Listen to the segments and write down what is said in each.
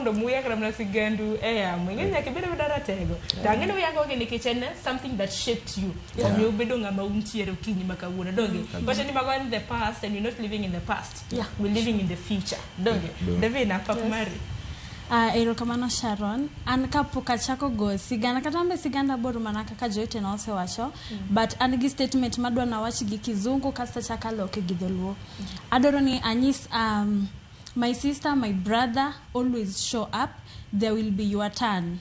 mondo muya kata mana sigandu e yamo. Ing'e ni nyaka ibed abeda ratego. To ang'e ni uyangogi nikech en something that shaped you. Omiyo ubedo ng'ama untiere okinyi ma kawuono. Donge? Wacho ni mago en the past and we're not living in the past. We're living in the future. Donge? Davina, pap mari. Ah, erokamano Sharon. An kapok achako go sigana kata an be siganda bor mana kaka jowetena osewacho, but an gi statement madwa nawach gi kizungu kasto achako aloke gi dholuo. Adwaro ni anyis my sister, my brother, always show up, there will be your turn.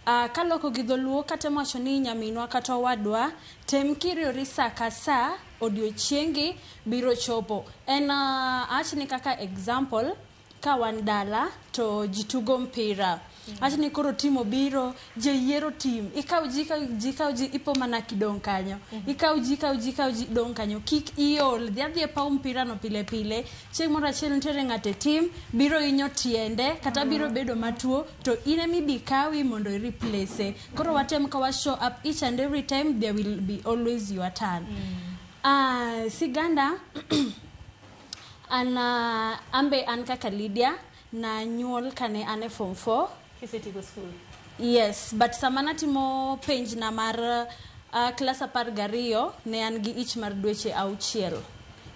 Kaloko gi dholuo katemo wacho ni nyaminwa kata owadwa, tem kiriori saa ka saa, odiochiengi biro chopo. En awach ni kaka example, ka wan dala to ji tugo mpira. Awach ni koro team obiro, ji oyiero team. Ikaw ji, ikaw ji, ikaw ji, ipo mana kidong' kanyo. Ikaw ji, ikaw ji, ikaw ji, idong' kanyo. Kik iol, dhi adhiya e paw mpira no pile pile. Chieng' moro achiel nitiere ng'ato e team, biro hinyo tiende kata biro bedo matuo, to in ema ibi kawi mondo i replace. Koro watem ka wa show up each and every time, there will be always your turn. Siganda, an ambe an kaka Lydia, nanyuol kane an e form 4. Kisetieko school? Yes, but sama natimo penj na mar klas 12, ne an gi ich mar dweche 6.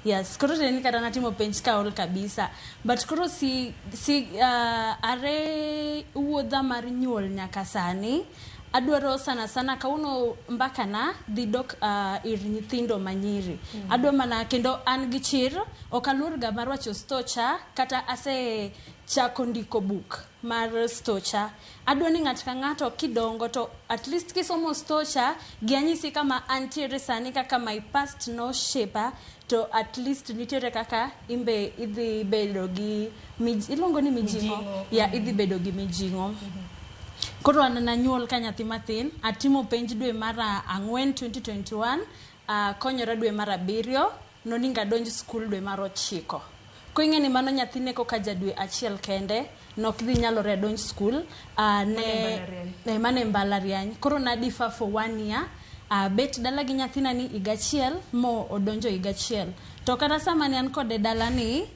Yes, koro tiende ni kata natimo penj kaol kabisa. But koro si are wuodha mar nyuol nyaka sani, adwaro sana sana kawuono mbaka na dhi dok ir nyithindo manyiri. Adwa mana kendo an gi chir, ok aluor ga mar wacho stocha kata ase chako ndiko buk mar stocha. Adwa ni ng'ato ka ng'ato kidongo to at least kisomo stocha gi anyisi kama antiere sani kaka my past no shape to at least nitiere kaka imbe idhi bedo gi iluongo ni mijing'o. Mijing'o. Yeah, idhi bedo gi mijing'o. Koro an nanyuol ka nyathi mathin, atimo penj dwe mar 4 2021, konyora dwe mar 7, noningo adonj skul dwe mar 9. Koro ing'e ni mano nyathine koka ja dwe achiel kende, nok dhi nyalore adonj skul. Ne, mane mbalariany. Koro na defer for 1 year. Bet dala gi nyathina ni higa achiel, mo odonjo higa achiel. To kata sama ne an kode dala ni,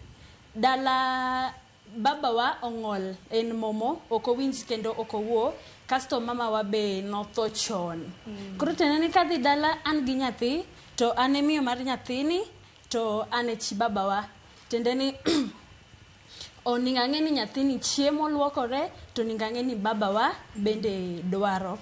dala babawa ong'ol, en momo, ok owinj kendo ok owuo, kasto mamawa be notho chon. Koro tiende ni kadhi dala an gi nyathi, to an e miyo mar nyathini, to an e chi babawa. Tiende ni onego ang'e ni nyathini chiemo luokore, to onego ang'e ni babawa bende dwaro.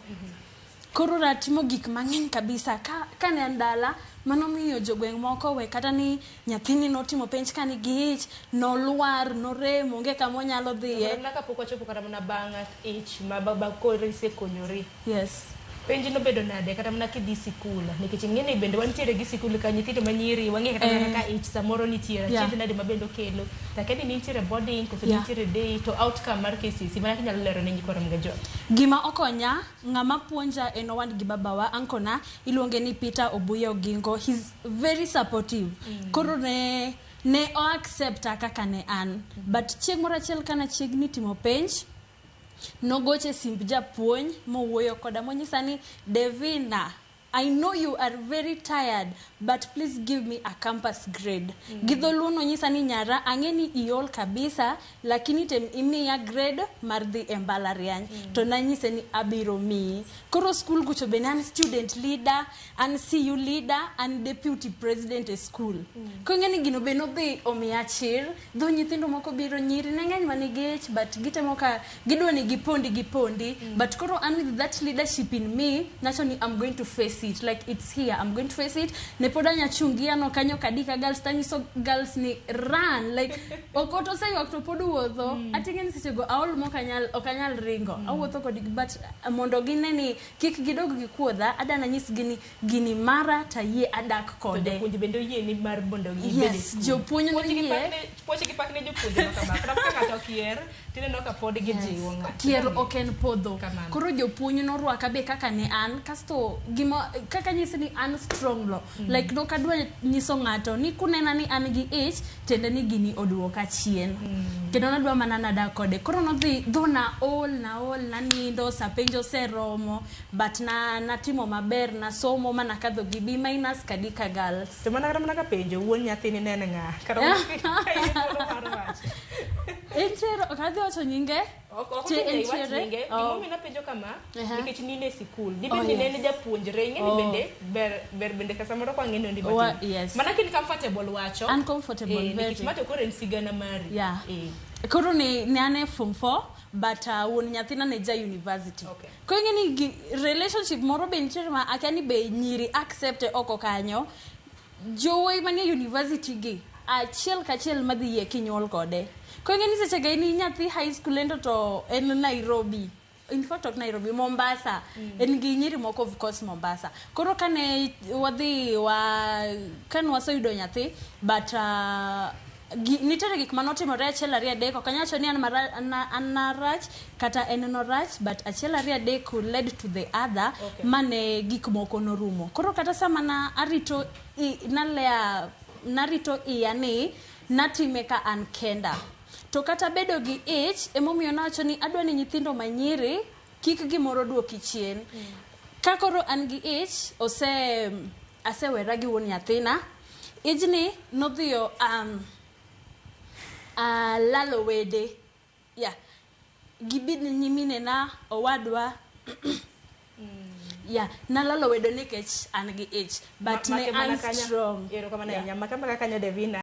Koro natimo gik mang'eny kabisa. Ka ne an dala, mano miyo jogweng' moko we kata ni nyathini notimo penj ka nigi ich, nolwar, norem, onge kama onyalo dhiye. Mana kapok wachopo kata mana bang' ich ma baba koro isekonyori. Yes. Penj nobedo nade kata mana kidhi sikul? Nikech ing'e ni bende wantiere gi sikul ka nyithindo manyiri, wang'e kata mana kaka ich samoro nitiere, achiedh nade ma bende okelo. To akia ni nitiere boarding koso nitiere day, to outcome mar KCSE mana kinyalo lero ne nyikwa Ramogi Ajwang'. Gima okonya, ng'ama puonja en owadgi babawa, uncle na, iluonge ni Peter Obuya Ogingo. He's very supportive. Koro ne o accept kaka ne an. But chieng' moro achiel kana chiegni timo penj, nogoche simb japuonj mowuoyo koda monyisa ni Devina, I know you are very tired, but please give me a campus grade. Gi dholuo nonyisa ni nyara, ang'e ni iol kabisa, lakini tem imiya grade mar dhi e mbalariany. To nanyise ni abiro miyi. Koro school kucho bende an student leader, an CU leader, an deputy president e school. Koro ing'e ni gino be nodhi omiya chir. Dho nyithindo moko biro nyiri ne ng'eny manigi ich, but gitemo ka gidwa ni gipondi gipondi. But koro an with that leadership in me, nacho ni I'm going to face it. Like it's here, I'm going to face it. Ne pod anya chung' gi ano kanyo kadika girls, tanyiso girls ni run. Like ok oseywak to pod wuotho. Ating'e ni seche go aol mok anyal ringo. Awuotho kodgi, but mondo gine ni kik gidog gikuodha, adwa nanyisgi ni gini mara tayie adak kode. To jopuonj bende oyie ni mar mondo gibed e Yes, skul. jopuonj Puoch gi noyie. Puoch gi pak ne jopuonje ma kama. Kata ka ng'ato okier, tineno ka pod gijiwo ng'ato. Kier ok en podho. Kamano. Koro jopuonj norwaka be kaka ne an, kasto gima kaka nyisi ni an strong lo. Like nok adwa nyiso ng'ato ni kunena ni an gi ich, tiende ni gini oduoka chien. Kendo nadwa mana nadak kode. Koro nodhi dho na ol, na ol, nanindo, sa penj oseromo, but na natimo maber, nasomo mana kadho gi B minus Kadika Girls. To mana kata mana ka penjo wuon nyathini ne en ng'a? Kata mana ka in thuolo mar wacho. Entiere, ok adhi wacho nyinge. Ok ok Te ochuno iwach entiere. nyinge. Oh. Gimomiyo napenjo kama, Aha. nikech nine e sikul. Dibed Oh, ni ne yes. en japuonjre, ing'e ni Oh. bende ber ber bende ka samoro kwa ng'e ni Wa- matin. yes. Mana kin comfortable wacho. An comfortable, Eh, nikech very. ma to koro en sigana mari. Yeah. Eh. Koro ne an e form 4 but wuon nyathina ne ja university. Okay. Koro ing'e ni relationship moro be nitiere ma akia ni be nyiri accept oko kanyo. Jowuoyi manie university gi achiel kachiel madhi yie kinyuol kode. Koro ing'e ni seche ga in nyathi high school endo to en Nairobi. In fact ok Nairobi, Mombasa. En gi nyiri moko of course Mombasa. Koro kane wadhi wa kane waseyudo nyathi but nitiere gik manotimore achiel ariyo adek ok anyal wacho ni an an narach kata en norach but achiel ariyo adek led to the other. Okay. Mane gik moko norumo. Koro kata sama na arito nalea narito iya ni natime ka an kenda. To kata bedo gi ich emomiyo nawacho ni adwa ni nyithindo manyiri kik gimoro duoki chien. Ka koro an gi ich asewera gi wuon nyathina. Ijni nodhiyo lalo wede. Yeah. Gibid nyiminena, owadwa. Yeah, nalalo wedo nikech an gi ich but ne an strong. Erokamano Yeah. ahinya. Maka maka kanyo Devina.